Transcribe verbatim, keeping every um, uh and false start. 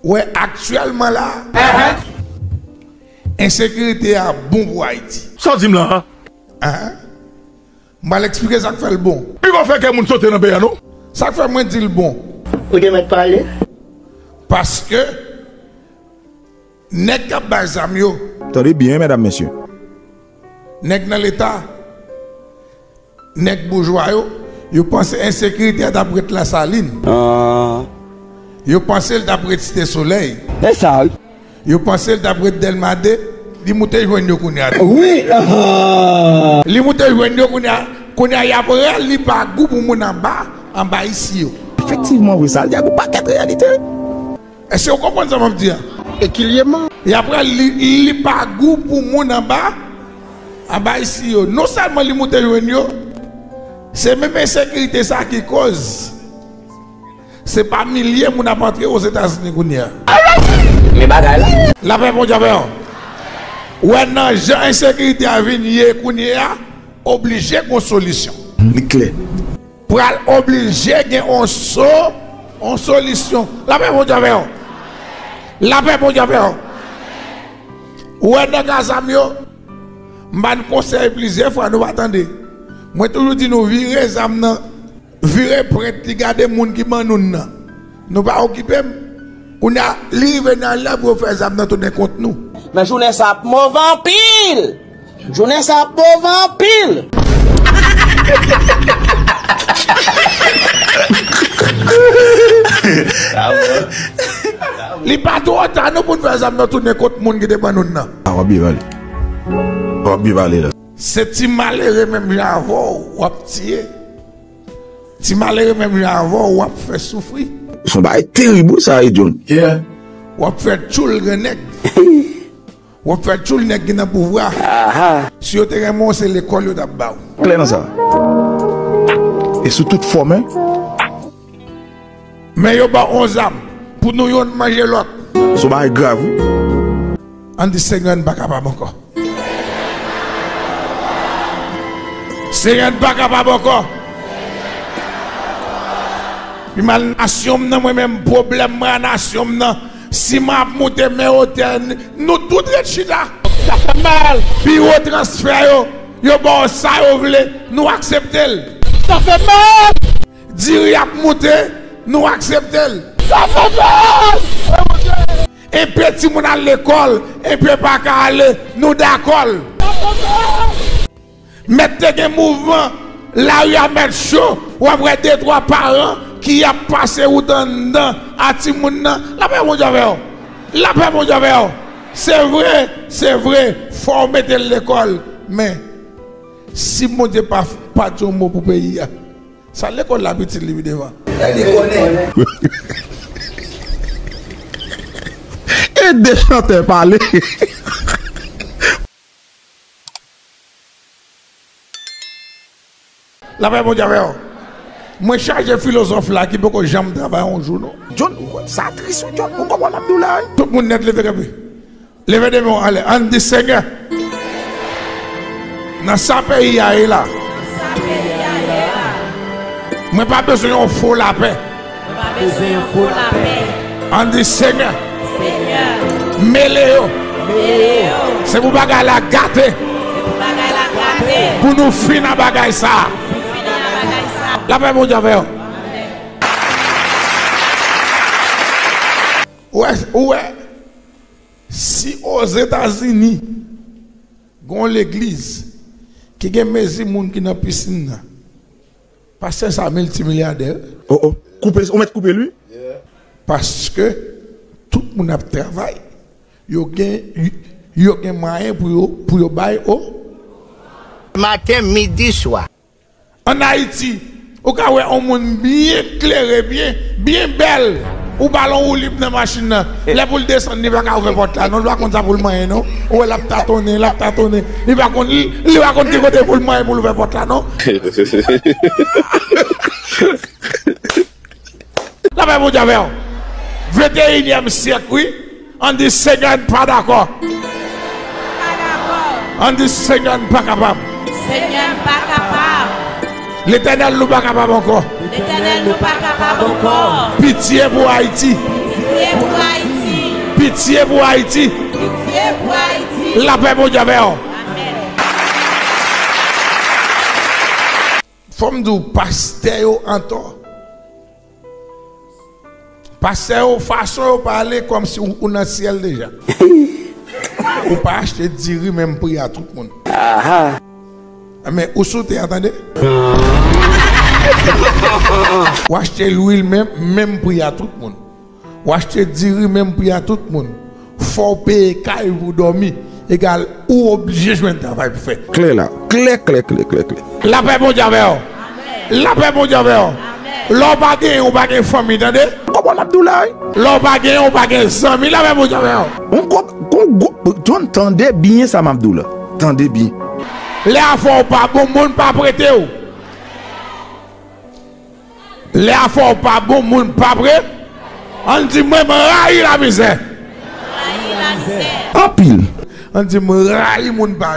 Ou wè aktyèlman la, ensekirite a bon pou Ayiti. Sa w di m la a? M pral eksplike sa k fè l bon. Pi pa fè kè moun sote nan peyi a non. Sa k fè mwen di l bon? Ou te mèt pale. Paske nèg k ap bay zam yo, tande byen, medam, mesye, nèg nan Leta, nèg boujwa yo, yo panse ensekirite a t ap ret Lasalin. Yo panse l t ap ret Site Solèy. E sa, wi. Yo panse l t ap ret Dèlma de, li moute jwenn yo kounye a. Wi. Li moute jwenn yo kounye a. Kounye a, y ap rale li pa gou pou moun anba, anba isi yo. Efektivman, wi, sa l di a gon pakèt reyalite. Èske w konprann sa m ap di a? Ekilyèman. Y ap rale li, li pa gou pou moun anba, anba isi yo. Non sèlman li moute jwenn yo, se menm ensekirite sa ki koz se pa milye moun ap antre Ozetazini kounye a. Men bagay la. Lapè Bondye avè w. Ou wè nan jan ensekirite a vin ye kounye a, oblije gon solisyon. Li klè. Pral oblije gen on so, on solisyon. Lapè Bondye avè w. Lapè Bondye avè w. Ou wè nèg a zam yo, m ba n konsèy plizyè fwa, nou pa tande. Mwen toujou di nou vire zam nan, vire pwent li, gade moun ki ban nou l nan. Nou pa okipe m. Kounye a, li rive nan lè pou yo fè zam nan tounen kont nou. Men jounen sa ap move anpil. Jounen sa ap move anpil. Li pa twò ta non pou n fè zam nan tounen kont moun ki te ban nou l nan. A, w ap byen pale. W ap byen pale la. Se ti malere menm jan avè w, w ap tiye. Ti malere menm jan avè w, w ap fè soufri. Se yon bagay terib wi sa ye, John. Yeah. W ap fè tchoul grannèg. W ap fè tchoul nèg ki nan pouvwa. Si yo te renmen w, se lekòl yo t ap ba w. Klè nan sa. E sou tout fòm, en. Men yo ba w on zam pou nou yonn manje lòt. Se yon bagay grav, wi. Ann di Senyè n pa kapab ankò. Senyè n pa kapab ankò. Pi mal nasyon m nan, mwen menm pwoblèm mwen a nasyon m nan. Si m ap moute men otè, n-, nou tout ret chita. Sa fè mal. Pi wo transfè yo, yo ba w sa yo vle, nou aksepte l. Sa fè mal. Diri ap moute, nou aksepte l. Sa fè mal. Enpe timoun al lekòl, enpe pa ka ale, nou dakò l. Sa fè mal. Mèt te gen mouvman, lari a mèt cho, w ap wè de twa paran ki ap pase wout anndan a timoun nan. Lapè Bondye avè w. Lapè Bondye avè w. Se vre, se vre, fò w mete l lekòl. Men, si Bondye pa, pa di yon mo pou peyi a, sa lekòl la ap itil li pi devan. Gade konnen. E de chantè pale. Lapè Bondye avè w. Mwen chaje filozòf la ki poko janm travay yon jou non. John, ou konn sa tris wi, John. Ou konprann m ap di w la wi. Tout moun nèt leve kanpe. Leve de men w anlè. Ann di Senyè. Nan sa peyi a ye la. Mwen pa bezwen yon fo lapè. Mwen pa bezwen yon fo lapè. Ann di Senyè. Senyè. Mele yo. Mele yo. Se pou bagay la gate. Se pou bagay la gate. Pou nou fin a bagay sa. Pou fin a bagay sa. Lapè Bondye avè w. Ou wè, ou wè, si Ozetazini gon legliz ki gen mezi moun ki nan pisin nan, pastè sa miltimilyadè. Oh, oh. Koupe, ou mèt koupe l wi. Paske tout moun ap travay. Yo gen, yo gen mwayen pou yo, pou yo bay, oh. Maten, midi, swa. Ann Ayiti, ou ka wè yon moun byen klere, byen, byen bèl. Ou ba l yon woulib nan machin nan. Lè pou l desann, li pa ka ouvè pòt la non. Li pa konn sa pou l manyen non. Ou wè l ap tatonnen, l ap tatonnen. Li pa konn, li, li pa konn ki kote pou l manyen pou l ouvè pòt la non. Lapè Bondye avè w. Venteyinyèm syèk wi. Ann di Senyè n pa dakò. Ann di Senyè n pa kapab. Senyè n pa kapab. Letènèl nou pa kapab ankò. Letènèl nou pa kapab ankò. Pitye pou Ayiti. Pitye pou Ayiti. Pitye pou Ayiti. Pitye pou Ayiti. Lapè Bondye avè w. Amèn. Fò m di w, pastè yo antò. Pastè yo, fason yo pale, kòmsi ou, ou nan syèl deja. Ou pa achte diri menm pri a tout moun. Aha. Men ou sou tè a, tande. Ou achte lwil menm, menm pri a tout moun. Ou achte diri menm pri a tout moun. Fò w peye kay pou w dòmi. Egal, ou oblije jwenn travay pou fè. Klè la. Klè, klè, klè, klè, klè. Lapè Bondye avè w. Lapè Bondye avè w. Lè w pa genyen, ou pa gen fanmi, tande. Kòman l ap di w la, wi? Lè w pa genyen, ou pa gen zanmi, lapè Bondye avè w. On kòb, on gwo, John, tande byen sa m ap di w la. Tande byen. Lè afè w pa bon, moun pa prete w. Lè afè w pa bon, moun pa pre. Ann di, mwen, m rayi lamizè. Anpil. Ann di, m rayi moun pa